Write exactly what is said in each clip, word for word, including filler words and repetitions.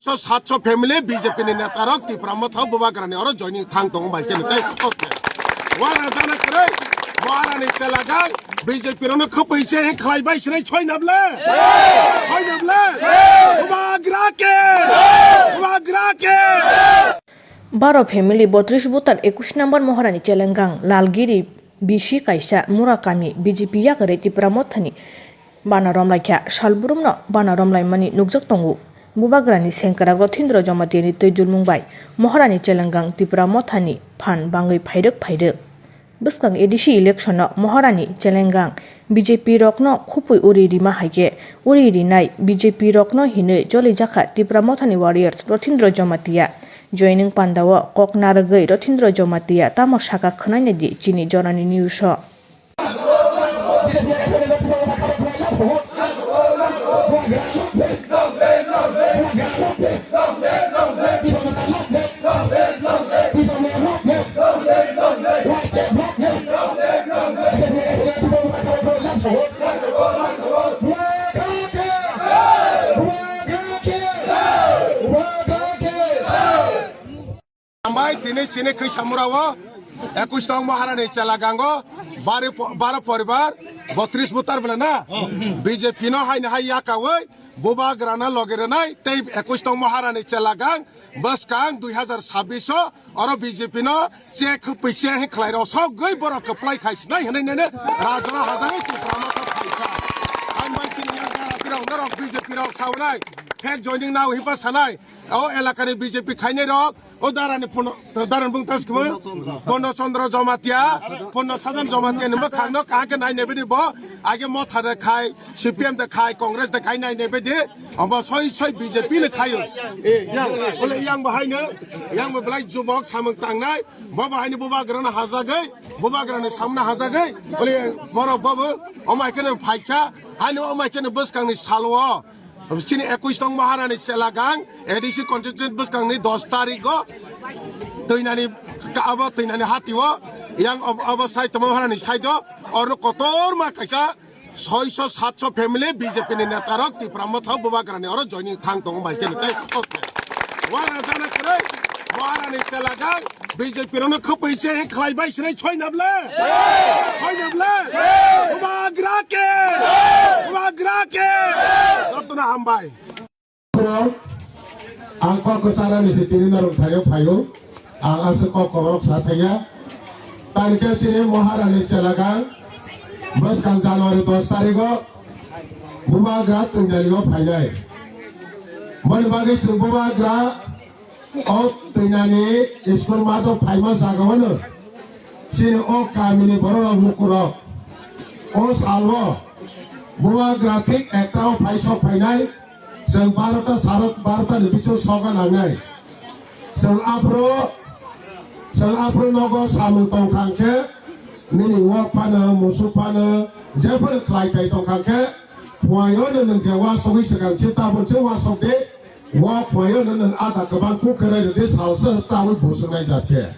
So, satso family B J P ni neta rok Tipra Motha Bubagra ni oro joining thang tongo bai khe tei. Wara jana kwrwi, wara ni chela gang B J P rok no khwpwi se khlai bai sinai choi nable. Choi nable. Bubagra ke. Bubagra ke. Baro family botris voter ekush number Moharani Chelengang, Lalgiri, bisi kaisa Mura kami B J P yakarwi Tipra Mothani bana romlaikha, salbrumno bana romlaimani nukjak tongo. Bubagrani sengkrak Rothindra Jamatiani twi dulmung bai Moharani Chelengang Tipra Mothani phan bangwi phairwk phairwk. Bwskang A D C election-o Moharani Chelengang B J P rokno khupui uri rima hai khe, uri rinai B J P rokno hinwi cholijakha Tipra Mothani warriors Rothindra Jamatia. Joining pandao kok narwgwi Rothindra Jamatia tamo saka khwnaina di chini jorani news-o. Hambai tini chini khwi samurao ekush tong Maharani chela gango bari po-, baro poribar botris butar bela na B J P no haini hai yakawi Bubagrana loge rwnai tei ekush tong Maharani chela gang bwskang dui hazar sabbish o oro B J P no che khwpwi che hai khlai rok sogwi borok kwplai khai sinai hinwi nene rajra hajagwi Tipra Motha phaikha. Ang bai chini yang dara pirok norok B J P rok saunai fake joining nao hipa sanai o elakani B J P khainai rok. O darani pono, darani bung tas kemo? Pono Chandra Jamatia, Pono Sajan Jamatia ni bwkhang no kaham khe nai nebedi bo, age Motha de khai, C P M de khai, Congress de khai nai nebedi, obo soi soi B J P le khayo. E, yang, ole yang bahai no, yang bo belai jubok samung tangnai, bo bahai ni Bubagrana hajagwi, Bubagrani samna hajagwi, ole borok bobo, omai khe no phaikha, haino omai khe no bwskang ni salo o. Chini ekush tong Maharani chela gang A D C constituency bwskangni dos tarikgo twinani ka-, abo twinani hatio yang ob-, abo side tongma Maharani side o oro kotorma kaisa soiso satso family B J P ni neta rok Tipra Motha Bubagrani oro joining thang tongo bai khe tei. Wara jana kwrwi Maharani chela gang B J P rokno khwpwi se khlai bai sinai choi nable. Choi nable. Bubagra ke. Bubagra ke. Jotono hambai. Ang kok kwchara ni se tini norok thaio phaio. Ang aswk kok koborok sa thaiya. Tani khe chini Maharani chela gang bwskang January dos tarikgo Bubagra twinani o phainai. Boni bagwi chwng Bubagra O twinani school mato phaima jagao no chini o kamini bororok lukurok o salbo Bubagra thik ekta o phai sok phainai, chwng barota saro barota ni bisingo soga nangnai. Chwng aphuru, chwng aphuru nogo samung tongkha khe nini wak phano, musuk phano, jephuru khlai kai tongkha khe phuaio no nwng je wasogwi swkang se tabuk se wasok de. Wa phaio no nwng ada kwbang kuk khe nai rwdi salsa chawi busuk nai jat khe.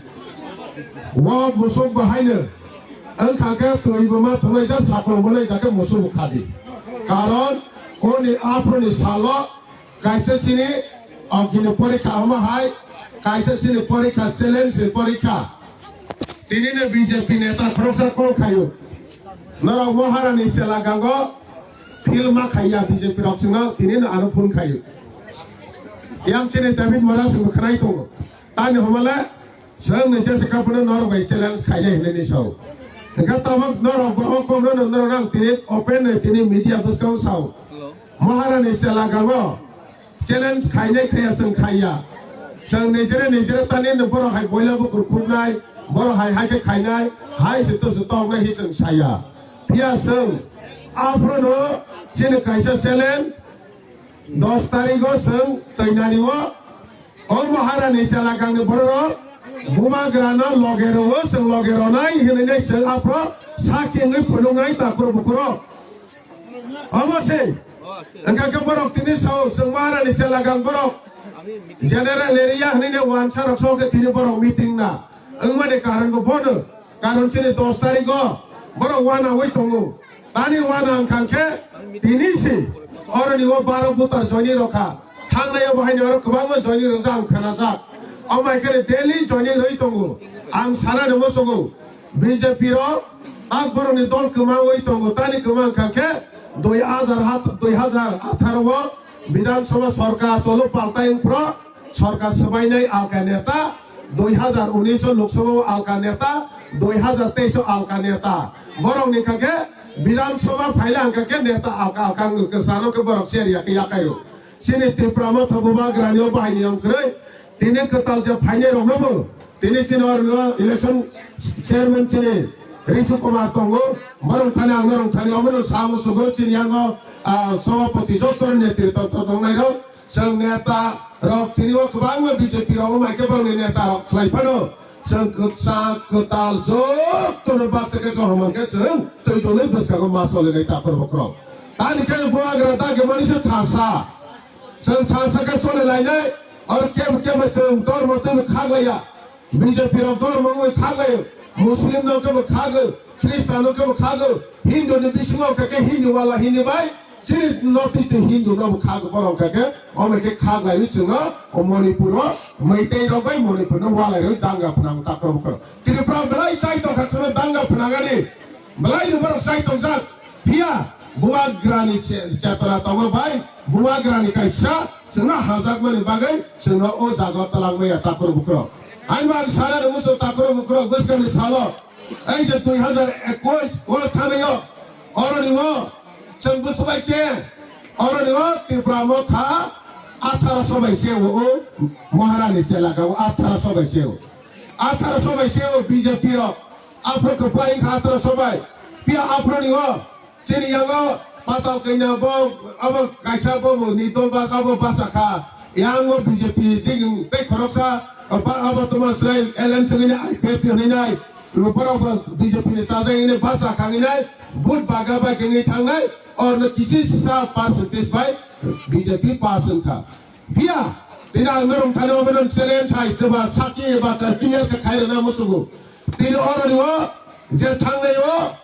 Wa busuk bahaino wngkha khe twi bo ma thunai jat sakhong bo nai jat khe musuk bo khadi. Karon koni aphuruni salo kaisa chini ogini porikha omo hai kaisa chini porikha challenge ni porikha. Tini no B J P neta khoroksa call khaio. Norok Maharani chela gango phil ma khaiya B J P rok chwngno tini no ano phone khaio. Yang chini David Mora chwngbo khwnai tongo. Tani homale chwng ni jesa kaphano norok bai challenge khainai hinwi ni sao. Hwnkhe tabuk norok bo o kokno no norok ang tini open no tini media bwskango sao. Maharani chela gango challenge khainai khaiya chwng khaiya. Chwng nijere nijere tani no borok hai boila bukur khuknai, borok hai hai khe khainai, hai se to se toknai hi chwng saya. Phiya chwng aphuru no chini kaisa challenge dos tarigo chwng twinani o, o Maharani chela gangni borok rok Bubagra no loge rwo chwng loge rwnai hinwi nai chwng aphuru sakhi wngwi phunuknai takhurok bukhurok. Omo se. Wngkha khe borok tini sao chwng Maharani chela gang borok general area hinwi ne wansa rok so khe tini borok meeting na wngmani karon bo bono. Karon chini dos tarigo borok wana wi tongo. Tani wana wngkha khe tini si oroni o baro butar joini rokha. Thangnai obo haino oro kwbangma joining rwjak ang khnajak. Omo hai khe daily joining rwi tongo. Ang sana rwmo sogo. B J P rok tak borokni dol kwmawi tongo. Tani kwma wngkha khe dui hajar hat-, dui hajar atharo o Bidhan Sabha sorkar cholo paltai wngphro sorkar swbainai alka neta, dui hajar unis o Lok Sabha o alka neta, dui hajar teis o alka neta. Borokni wngkha khe Bidhan Sabha phaila wngkha khe neta alka alka wngkha, kwcharo khe borok cher ya khe yakai rw. Chini Tipra Motha Bubagrani o bahai niyom kwrwi, tini kwtal je phainai rokno bo, tini chini oro election chairman chini Rishu Kumar tongo, borok thani ang norok thani omono sa musugo chini yango, ah, sabhapati joto netritw tongnai rok, chwng neta rok tini o kwbangma B J P rok wng khe borokni neta rok khlai phano. Chwng kwchak kwtal jotono baksa khe chwng hwnmang khe chwng twi tonwi bwskango ma solinai takhor bukhurok. Tani khe bubagra dagi mani se thasa. Chwng thasa khe solilainai, oro kebo kebo chwng dormo twibo khaklaiya. B J P rok dormo wngwi khaklaio. Muslim no kebo khago, Khristan no kebo khago, Hindu ni bisingo khe khe Hindu wala Hindu bai, chini North East ni Hindu no bo khak borok kha khe, omo khe khak lai chwngno o Manipur o Meitei rok bai Manipur no walai rwi danga phnang takhro bukhro. Tripura belai chai tongkha chwngno danga phnangani, belai no borok chai tongjak. Phiya bubagrani che-, chetona tongo bai, bubagrani kaisa chwngno hajakmani bagwi chwngno o jaga o twlangmaya takhro bukhro. Ani bagwi sana rwngwi chwng takhro bukhro bwskangni salo, ei je dui hajar ekush o thanaio, oroni o chwng bwswk bai se, oroni o Tipra Motha atharo so bai se o, o Maharani chelaka o atharo so bai se o. Atharo so bai se o B J P o. Aphro kwplai wngkha atharo so bai. Phiya aphroni o chini yango patal kanya bo, abo kaisa bo bo ni dol ba abo basa kha. Yango B J P ding tei khoroksa ba abo toma srai L N C ni I P F ni nai. Borok bo B J P ni chajak ni basa kha ni nai. Vote baga bai khe ngi thangnai. Orno kisi sa percentage bai B J P pass wngkha. Phiya, tini ang norok thani obo no challenge hai, kwba saki ba ka clear ka khai rwna musugo. Tini oro ni o, je thangnai o,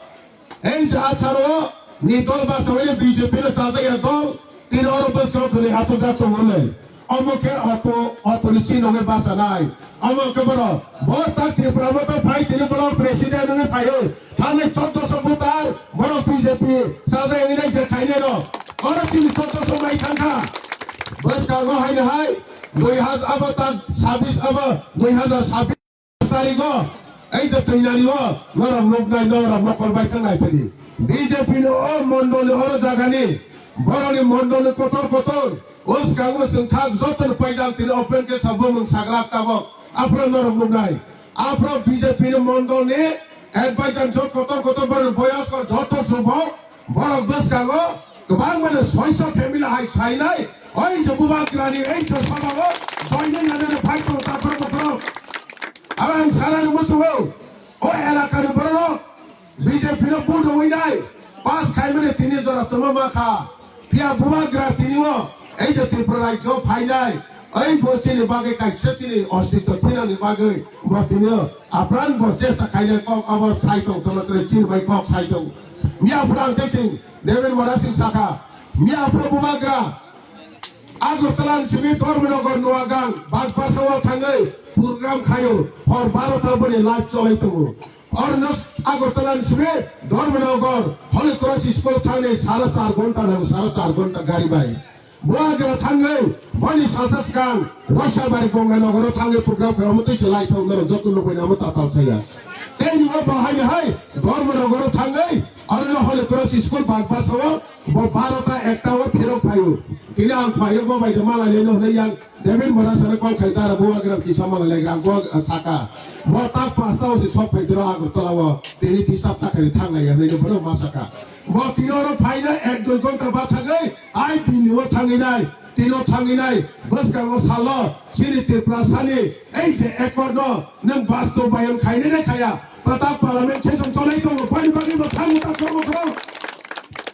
ei je atharo ni dol basa wale B J P no chajak ya dol, tini oro bwskang thani achuk jak tongo le. Omo khe auto, auto ni chinogwi basa nai. Omo khe borok, bo tak Tipra Motha phai tini block president wngwi phaio. Thangnai chordoso voter, borok B J P chajak wngwi nai je khainai no. Oro chini chordoso mai thangkha. Bwskango haino hai, dui hajar abo tak sabis abo, dui hajar sabis tarigo, ei je twinani o, norok nuknai, norok mokol bai thangnai phedi. B J P ni o mondol ni oro jagani, borok ni mondol ni kotor kotor, o swkango swngthak joto ni paijak tini open khe sa bumung saglak tabok, aphuru norok nuknai. Aphuru B J P ni mondol ni advisor jot kotor kotor borok ni boyos kor joto subok, borok bwskango kwbangma ni soiso family hai sainai, oi je bubagrani ei je sabao joinai nani phai tong takhro bokhro. Abo ang sana ni musugo, o elaka ni borok B J P no vote rwinai pass khaimani tini jora tongma ma kha. Phiya bubagra tini o ei je Tripura rajyo phainai, ei bo chini bagwi kaisa chini ostitto thinani bagwi bo tini o apran bo chesta khainai kok abo sai tong tongma tini chini bai kok sai tong. Miya phura ang tesing Devendra Murasing saka, miya phura bubagra Agartala ni simi Dharmanagar Noagang Bagbasawa thangwi program khaio, hor barota boni live cholai tongo. Orno Agartala ni simi Dharmanagar Holy Cross School thangni sara char ghonta nango, sara char ghonta gari bai. Bubagra thangwi boni salsa swkang Rosabari Ganga Nogoro thangwi program khaio, omo twi se lai thang norok joto nukbai namo tatal saya. Tei ni o bahai ni hai Dharmanagar thangwi Aroni Holy Cross School Bagbasawa bo barota ekta o phirok phaio. Tini ang phaio bo bai de malai leno hwnwi yang David Murasano call khai dara bubagra kisa malai lai ang bo saka. Bo ta pasta o se sok phai dro Agartala o tini disturb ta khai thang lai hwnwi bono ma saka. Bo tini oro phaina ek dui ghonta ba thangwi ai tini o thangwi nai. Tino thangwi nai bwskango salo chini Tiprasani ei je accord no nwng bastobayon khainai na khaya, patak parliament session cholai tongo, boni bagwi bo thango ta khorokbo khorok.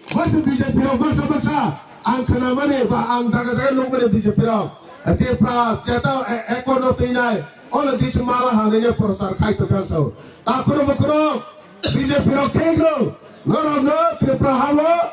Bwswk B J P rok baksa baksa ang khwnamani ba ang jaga jaga nukmani B J P rok Tipra cheta accord no twinai, ono disi mala hanwi prochar khai tongkha sao. Ta khorokbo khorok B J P rok thengno norokno Tripura hao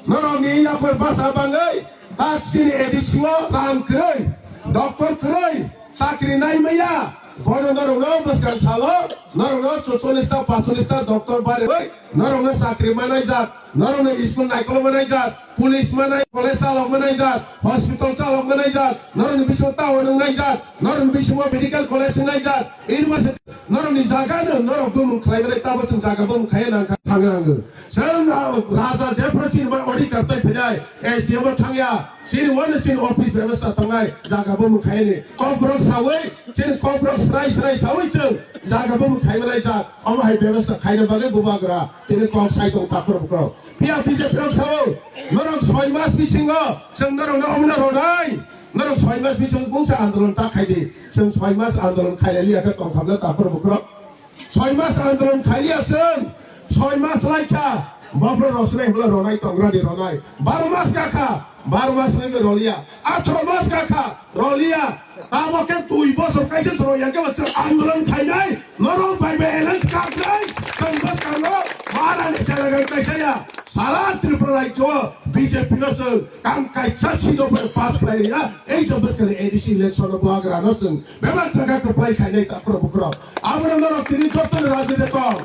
norokni yapor basa bangwi Tak chini A D C o rang kwrwi, doctor kwrwi, chakri nai maya, bono norokno bwskang salo, norokno chocholish ta, pacholis ta doctor barwi, norokno chakri manai jak, norokno school naikolma nai jak, police manai, college chalok manai jak, hospital chalok manai jak, norokni bisingo town wngnai jak, norokni bisingo medical college wngnai jak, university, norokni jaga no norok bumung khlai mani tamo chwng jaga bumung khaiya nang kha thang nango. Chwng, ah, raja jephru chini bai order kartai phinai, S D M o thangya, chini wano chini office bebostha tongnai, jaga bumung khaini. Kokborok sawi, chini kokborok srai srai sawi chwng jaga bumung khai malai jak. Omo hai bebostha khaina bagwi bubagra tini kok sai tong takhro bukrok. Phiya B J P rok sao, norok soi mas bisingo chwng norokno omono ronai. Norok soi mas bisingo bungsa andolon ta khaidi. Chwng soi mas andolon khailai liya khe tongkhamna takhro bukrok. Soi mas andolon khailiya chwng, soi mas laikha, bopro rosnai hwla ronai tongrani ronai. Baro mas gakha, baro mas nai roliya. Athro mas gakha, roliya. Tamo khe dui bosor kaisa chwng yang khe chwng andolon khainai, norok bai bai alliance kaknai, chwng bwskango Maharani chalagan kaisa ya. Sara Tripura rajyo B J P no chwng kam kaisa seat o pass khlai ya. Ei je bwskani A D C election o bubagra no chwng bebak jaga kwplai khainai takhro bukrok. Abono norok tini joto raji de tong.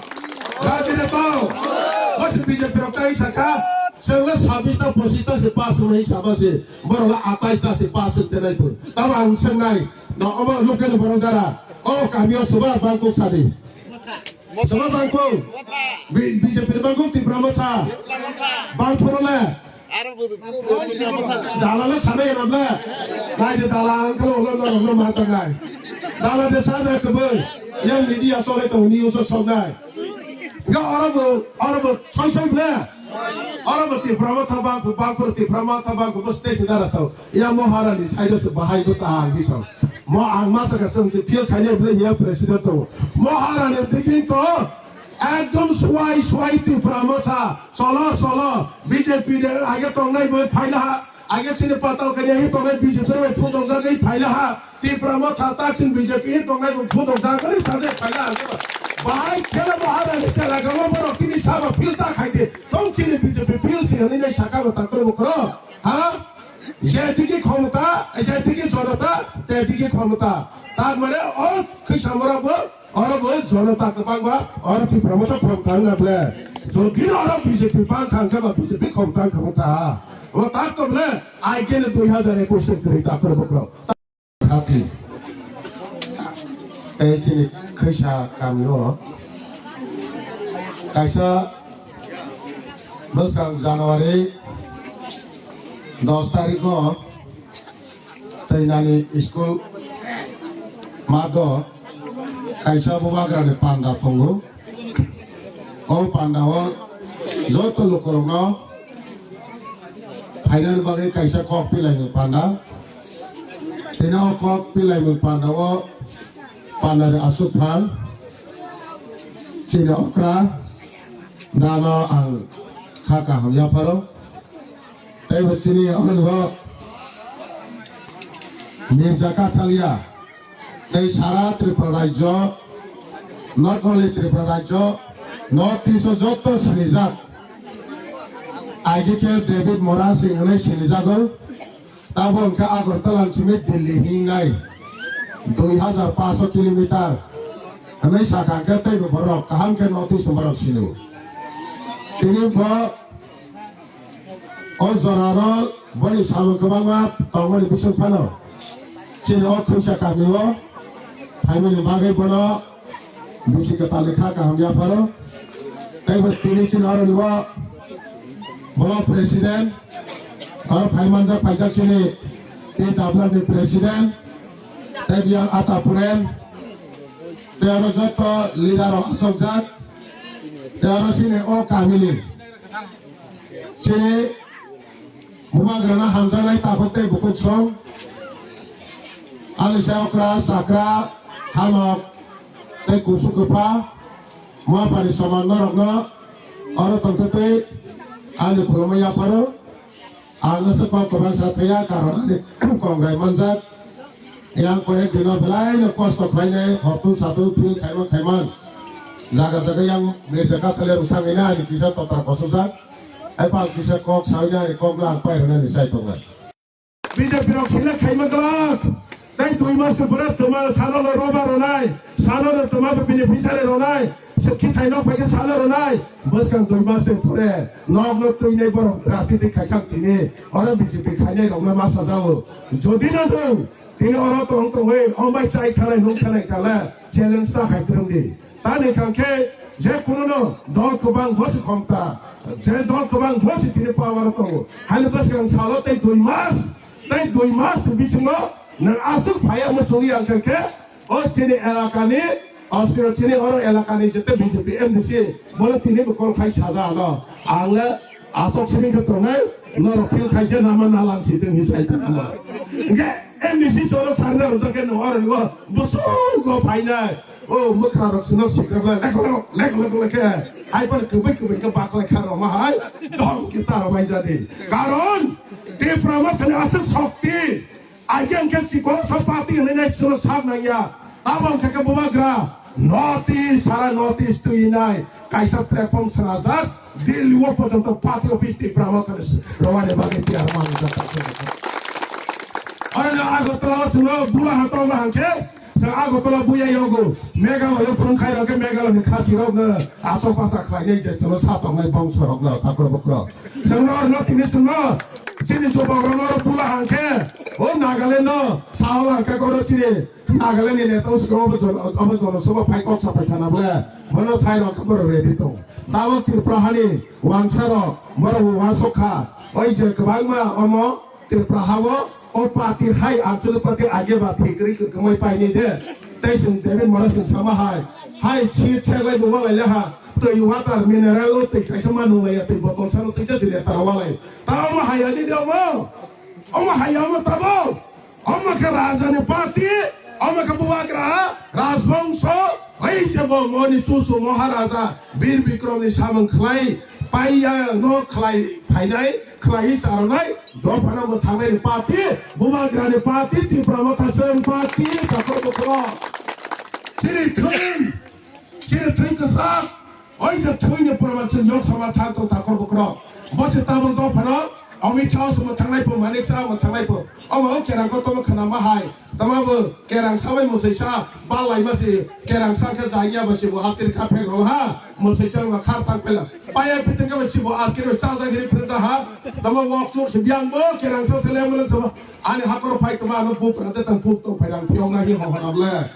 Raji de tong. Bwswk B J P rok tai saka, chwngno sabis ta pochis ta se pass wngmani saba se. Borok la atais ta se pass wng tenai pun. Tamo ang swngnai. No omo local borok dara. O kamio soba bangkok sadi. Soba bangkok. B-, B J P ni bangkok Tipra Motha. Bangphoro le. Dalala sana ya nabla. Nai de dala ang kalo ulo no no ma ta nai. Dala de sana ke bo. Yang media sole to ni uso so nai. Ga ora bo, ora bo choi choi ble. Ora bo Tipra Motha bang, bang pur Tipra Motha bang bo stage dara so. Ya Maharani side se bahai bo ta ang di so. Mo ang masa ka sung se feel khaine ble ya president to. Maharani digin to. Ekdom suai suai Tipra Motha, cholo cholo, B J P de age tongnai bai phaila ha, age chini patal kani hi tongnai B J P bai phundok jagwi phaila ha, Tipra Motha ta chini B J P hi tongnai bai phundok jagwi sajai phaila ha. Bai khela Maharani chela gamo borok tini saba phil ta khaite, tong chini B J P phil si hwnwi nai saka bo taktoro bo kro, ha? Jediki khomota, jediki jonota, tediki khomota. Tar mane o khisa mora bo Oro bo jonota kwbangma, oro Tipra Motha khoroktham wngna ble. Jodi no oro B J P bang kha, hwnkhe ba B J P khoroktham kha ta. Omo tak to ble, aigene dui hazar ekush se kwrwi ta khoro bokhorok. Thati. Tei chini khwisa kamio kaisa bwskang January dos tarikh o Tei nani school mago kaisa bubagrani panda tongo. O pandao joto lukurokno phainani bagwi kaisa kok pilaimung panda. Tei o kok pilaimung pandao pandani aswk phan chini okra dano ang kha kaham yapharo. Tei bo chini onobo Mirza Kathalia tei sara Tripura rajyo, not only Tripura rajyo, North East o joto sinijak. I D K David Mora Singh hwnwi sinijago. Tabo hwnkhe Agartala ni simi Delhi hingnai dui hazar paanch kilometer hwnwi sakha hwnkhe teibo borok kaham khe North East ni borok sinio. Tini bo O jorao boni samung kwbangma tongmani bising phano chini o khungsa kamio phaimani bagwi bono bisi kwtal ni kha kaham yapharo. Tei bo tini chini oro ni o block president, oro phai manjak phaijak chini T W ni president, tei biyang Ata Puren, tei oro joto leader rok achukjak, tei oro chini o kamini Chini bubagrano hamjaknai takhuk tei bukhuk song, ani sai okra, chakra, hanok tei kusu kwpha, muapani soman norokno oro tongtwtwi ani khulumwi yapharo. Ang aswk kok kwbangsa thaiya, karon ani kongrai manjak. Yang koyek dino belaino kosto khlainai, hoptun satun phil khaima khaiman. Jaga jaga yang Mirza Kathalia rwthangwino ani kisa totra kosojak. Hai pal kisa kok sawino ani kokno ang pairwnani chai tongnai. B J P rok select khaima glak. Tei dui mas ni pore twma salo no roba ronai, salo no twma bo beneficiary ronai, se khithai nok bai khe salo ronai. Bwskang dui mas ni pore nok no twi nai borok rajniti khai kha tini. Oro B J P khainai rok no ma sajao. Jodi no nwng tini oro tong tongwi ombai chai khanai nung khanai kale challenge ta khai twrwng di. Tani kangkhe je kununo dol kwbang bosi khomta, je dol kwbang bosi tini power tongo. Hani bwskang salo tei dui mas, tei dui mas ni bisingo nwng aswk phaiya muchungya kangkhe o chini elakani, o chini oro elakani jete B J P M D C bole tini bo call khai saja ano. Ang le aswk sini khe tongnai, norok feel khai je nama nalang si tong hi sai tong ama. Hingkhe M D C choro sarna rojak khe no oro ni o bosong go phainai. O mwkha rok sino sikra le lek lek lek lek lek khe. Hai pon kubui kubui khe baklai kha roma hai. Dom kita rok bai jadi. Karon Tipra Motha ni aswk shokti. Aike hingkhe chikon sa party hinwi nai chwngno sak nangya. Abo hingkhe khe bubagra North East, sara North East twi nai kaisa platform swnajak. Delhi o porjonto party office Tipra Motha ni rwani bagwi tiyar manjak. Oro no Agartala o chwngno bula ha tongma hangkhe, chwng Agartala buya yogo Meghalaya o phung khai rok khe Meghalaya ni khasi rok no asok basa khlai nai je chwngno sa tongnai bongso rok no takhro bukhro. Chwngno oro no tini chwngno chini jubok rok no bula hangkhe o Nagaland no sahola hangkhe oro chini Nagaland ni neta swkang obo jon-, obo jonosabha phai kok sapai khana bole bono sai rok khe borok ready tong. Tabok Tripura hani wansa rok borok bo wansuk kha. Oi je kwbangma omo Tripura hao o party hai anchalik party age ba thikri kwmai paini de. Tei sing David Morrison sama hai. Hai chi chegai bo walai le ha. Twi water mineral o twi kaisa ma nung lai ya twi botol sano twi cha chile tara walai. Ta omo hai ani de omo. Omo hai omo tabo. Omo khe raja ni party, omo khe bubagra, rajbongso, hai se bo moni chuchu Maharaja Bir Bikrom ni samung khlai, paiya no khlai phainai, khlai charonai, dophano bo thangnai ni party, bubagra ni party, Tipra Motha chwng party, takhro bukhro. Chini thwng, chini thwng kwchak, Oi je thwini pora chwng Lok Sabha thang tong takhor bukhro. Bo se tabuk dophano Amit Shah se mwthangnai pho, Manik Shah mwthangnai pho. Omo o kerang kotomo khna ma hai. Tama bo kerang sabai mwsai sa ba lai ma se kerang sa khe jaiya bo se bo askir ka phek rol ha. Mwsai sa ma khar thang pela. Paya piteng ka bo se bo askir cha ja giri phir ja ha. Tama wok sur se biang bo kerang sa se le mo le sa. Ani hakor phai tongma ano bup rate tang bup tong phai rang phiong na hi ho hona ble.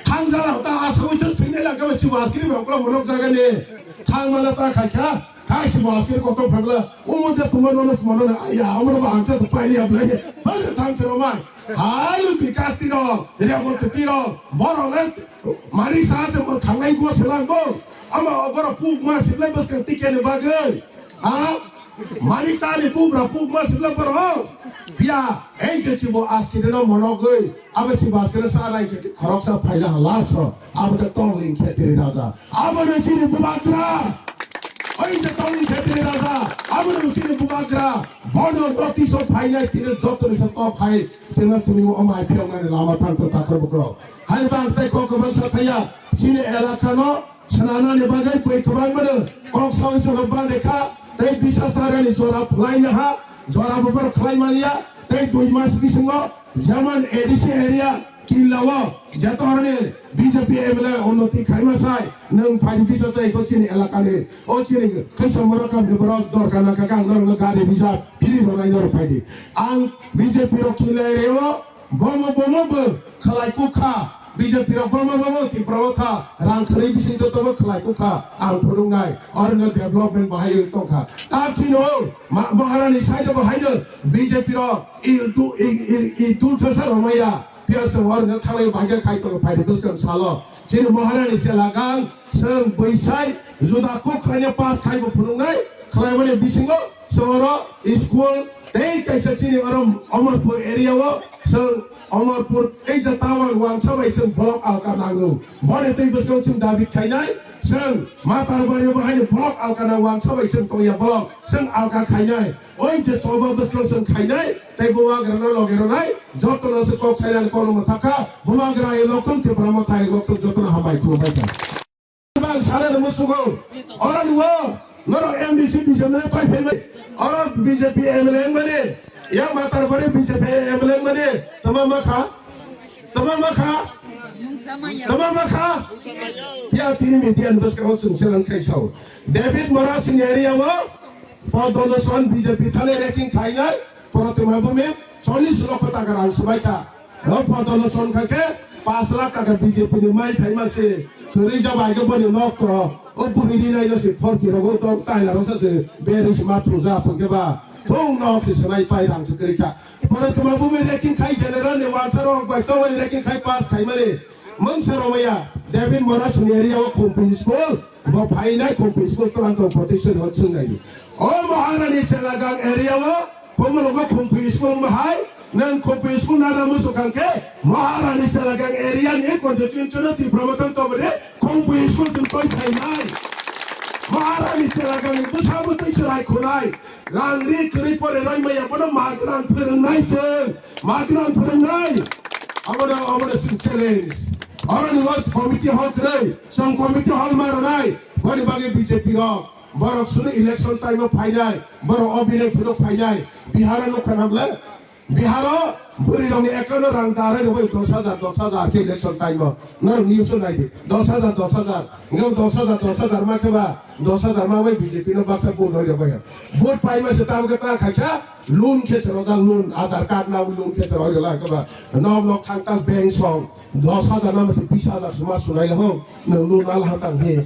Thang jala ta asa wi just thwini lang ka chibo askiri ba kula monok jaga ni. Thang mala ta khai kha. Khai chibo askiri kotor phai ble. Umo de tuma nono smono na aya amro ba angsa sa pai ya ble. Thang se thang se romai. Halu bikas tiro, rebot tiro, boro le mari sa se mo thangnai go selang go. Ama boro puk ma siblai bas kan tiket ni bagwi. Ha? Manik sani pubra pub ma sibla borok. Biya, ei je chibo askiri no monogwi, abo chibo askiri sa nai khe khoroksa phaila ha last so, abo khe tongling khetri raja. Abo no chini bubagra. Oi je tongling khetri raja, abo no chini bubagra. Bono notice o phainai tini joto ni sa top phai, chini chini o mai phiyok nani lama thang to takhor bukro. Hai bang tai kok kwbang sa thaya, chini elaka no Swnamnani bagwi bui kwbangmano kok saui chwngno bande kha, tei bisa charani jora laina ha, jora bo borok khlai manya, tei dui mas bisingo German A D C area Killa o jeto horni B J P M L A unnoti khaima sai, nwng phaidi bisa chai kho chini elakani, o chini khaisa mora kamni borok dorkar nangkha khe ang norokno gari reserve free rwnai norok phaidi. Ang B J P rok Killa area o Bomo bomo bo khlai kukha, B J P rok bomo bomo Tipra o kha, rang khwrwi bising joto bo khlai kukha, ang phunuknai, oroni development bahai wng tongkha. Tabsino ma-, Maharani side bo haino B J P rok il du-, i, i, i dul thasa romaya, phiya chwng oroni thanglai bagya khai tongo phaidi bwskang salo. Chini Maharani chelagang, chwng bwisai, juda kuk khlaina pass khai bo phunuknai, khlaimani bisingo, Chwng oro school tei kaisa chini oro Amarpur area o chwng Amarpur tei je town wansa bai chwng block alka nango. Boni tei bwskango chwng dabi khainai chwng Matarbari o bo haino block alka na wansa bai chwng tongya block chwng alka khainai. Oi je choba bwskango chwng khainai tei bubagra no loge ronai joto no se kok sainani kono mwthakha bubagra ai lokthwng Tipra Motha ai lokthwng joto no hambai khulumbai kha. Bang sana ni musugo. Oro ni wo. Noro M D C B J P le pai phaimani. Oro B J P M L A wngmani. Yang matar bari B J P M L A mani tama makha, tama makha, tama makha. Pia tini media ni bwskango chwng selang khai sao. David Morasing area o Podoloson B J P thani ranking khainai, Protima Bhumi chollish lokho taka rang swbaikha. O Podoloson kha khe pash lakh taka B J P ni mai phaima se kwrwi ja bai khe boni nok to. O buhi rinai no se phorki rogo to taila rok sa se beri se ma thuja phun khe ba thung nok se sanai pai rang se kwrwi kha. Protima Bhumi ranking khai general ni wansa rok bai to boni ranking khai pass khaimani. Mungsa romaya David Morasing area o Khumpi school. Bo phainai Khumpi school tlang tong protection hot swngnai. O Maharani Chelagang area o Khumulungo Khumpi school bahai nang Khumpi school nana musukang khe Maharani Chelagang area ni constituency no Tipra Motha tobode Khumpi school tun toi phainai. Maharani Chelagang ni bwsa bwtwi chwrai khunai. Rang ri kwrwi pore roi maya bono magwrang phwrwngnai chwng. Magwrang phwrwngnai. Abono, abono chwng challenge. Oroni o committee hall kwrwi, chwng committee hall ma rwnai. Boni bagwi B J P rok, borok sunu election time o phainai, borok obinai phunuk phainai. Bihar o nukha na bwle? Bihar o bwrwi rokni account o rang darai rwbai dos hajar, dos hajar khe election time o. Norok news o nai di. Dos hajar, dos hajar. Hingke dos hajar, dos hajar ma khe ba, dos hajar ma bai B J P no baksa vote roi rwbai. Vote pai ma se tamo khe ta khai kha, loan khe se rojak, loan, Aadhaar card na loan khe se roi rwla khe ba. Nok nok thang thang bank song. Dos hajar na masi bis hajar se ma sunai la hong, nang lu na la tang he.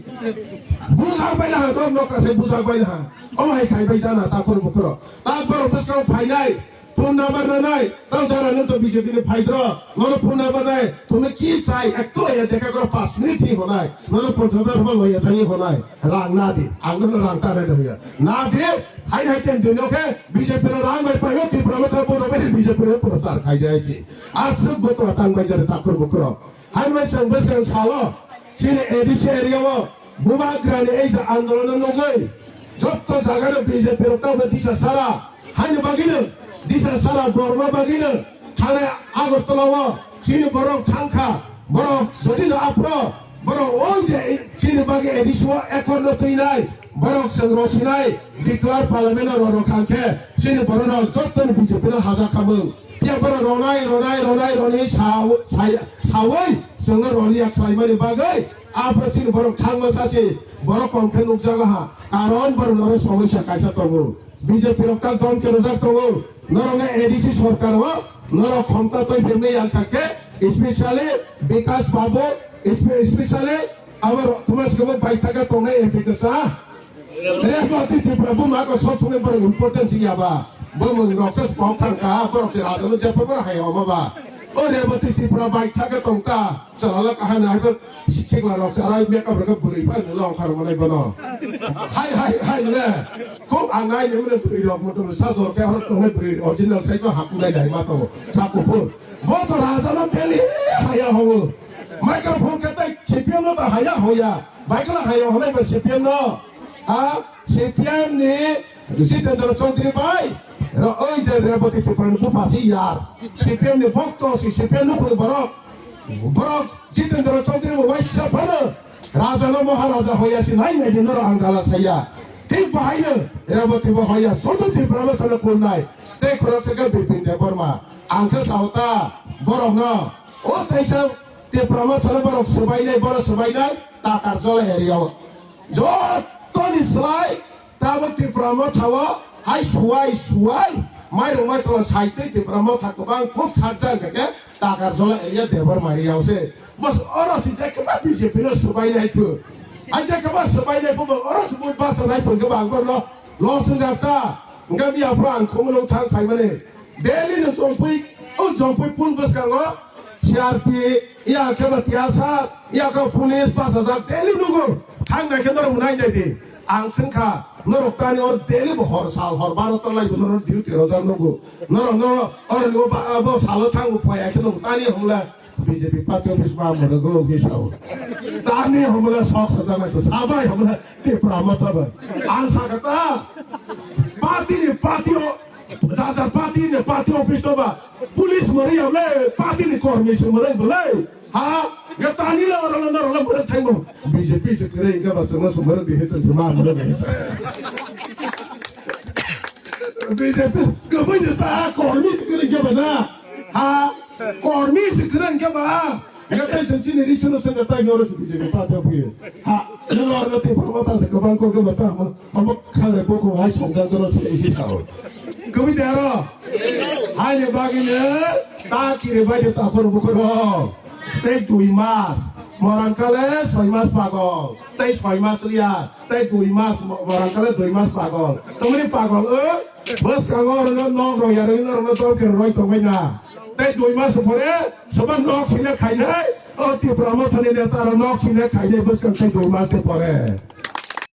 Bujak bai la ha, dok nok ka se bujak bai la ha. Omo hai khai bai jana ta khoro bukhoro. Ta borok bwskang phainai, phone number na nai, tang dara nang to B J P ni phaidro, nono phone number nai, to me ki sai, ek to ya dekha koro pas minute hi honai, nono ponchas hajar ba loya thani honai. Rang na di, ang no rang ta nai dong ya. Na di, hai hai ten dino khe B J P no rang bai payo, Tipra Motha bono bai B J P no prochar khai jai si. Aswk bo to tang bai jare takhur bukhro. Hai mai chang bwskang salo, chini A D C area o, Bubagrani ei ja andolon no nugui, jotto jaga no B J P rok tamo disa sara, Haini bagwino disa sara Borma bagwino thane Agartala o chini borok thangkha, borok jodi no aphro borok o je chini bagwi A D C o accord no twinai, borok chwng rosinai declare parliament o rorok thangkhe chini borok no jotto no B J P no hajakha mung. Phiya borok ronai ronai ronai ronai sa-, sa-, sawi chwngno roliya khlaimani bagwi aphro chini borok thangma sachi borok kom khe nukjago ha, karon borok no somosya kaisa tongo. B J P rok ta dom ke rojak tongo. Norok ne A D C sorkar o norok khomta toi phemni yang kha khe, especially Bikash Babu, espe-, especially abo Thomas Gabo bai thaka tongnai M P kwsa. Rebati Tripura bo ma ko sob somoi borok important sing ya ba. Bo mung rok se spok thang ka, borok se raja no jepa borok hai oma ba. O Rebati Tripura bai thaka tong ta. Chalala kahani hai bo sikla rok charai makeup rok bwrwi phai no long khar manai bono. Hai hai hai le. Khub anai ni mune bwrwi rok motom sajor ke hor tongnai bwrwi original sai ko hap nai dai ma to. Sa kuphur. Bo to raja no teli haya ho. Microphone ke tai C P M no ta haya hoya. Baikla haya honai ba C P M no. Ha C P M ni Jitendra Chaudhary bai. Ro oi je Rebati Tripura ni bupha si yar. C P M ni bokto si C P M no khuru borok. Borok Jitendra Chaudhary bo waisa phano Raja no Maharaja hoya si nai nai di norok ang dala saya. Thik bahai no Rebati bo hoya soto Tripura no thana kulnai. Tei khorok se khe Bipin Debbarma. Ang khe sao ta borok no o taisa Tripura no thana borok swbai nai borok swbai nai Takarjola area o. Jotto ni slai Tabuk Tripura Motha o hai suwai suwai mairung maisalo saitwi Tripura Motha kwbang khub thakjak hwnkhe Takarjola area Debbarma area o se. Bos oro si je kwbang B J P no swbai nai phu. Ai je kwbang swbai nai phu bo oro si bui basa nai phu kwbang borno lo swngjak ta. Hwnkhe bia phuru ang khumulwng thang phaimani. Delhi ni Jongpui, o Jongpui pul bwskango C R P, iya khe ba tiyasa, iya khe police bachajak Delhi nugo. Thang nai khe norok nai nai di. Ang swngkha, norok tani o Delhi bo hor sal hor baro tonglai bo norok duty rojak nugo. Norok no oro ni bo ba, bo salo thango phai khe nugo tani hwnla B J P party office ma mwnwi go khe sao. Tani hwnla sok sajak nai to sabai hwnla Tipra Motha bo. Ang sakha ta party ni party o Jaja party ni party office to ba police mari ya bole, party ni kormi se mari bole. Ha, ga tani la ora la ora la mari thai mo. B J P se kere ga ba chama se mari de he se ma mari de he se. B J P kwbui de ta kormi se kwrwi khe ba na. Ha, kormi se kwrwi khe ba. Gatai sing chini ri sunu sing gatai nyoro se B J P party bui. Ha, noro na ti promo ta se kwbang ko khe ba ta. Omo khale boko hai songjak jora se hi sao. Kwbui de aro. Hai ne bagwi ne ta kiri bai de ta khoro boko ro. Tei dui mas. Morang kale soi mas pagol. Tei soi mas liya. Tei dui mas mo-, morang kale dui mas pagol. Tomoni pagol o. Bwskango oro no nok rok yarwi no rok no dol khe roi tongbai na. Tei dui mas pore soba nok sile khainai. O Tipra Mothani neta ro nok sile khainai bwskang tei dui mas pore.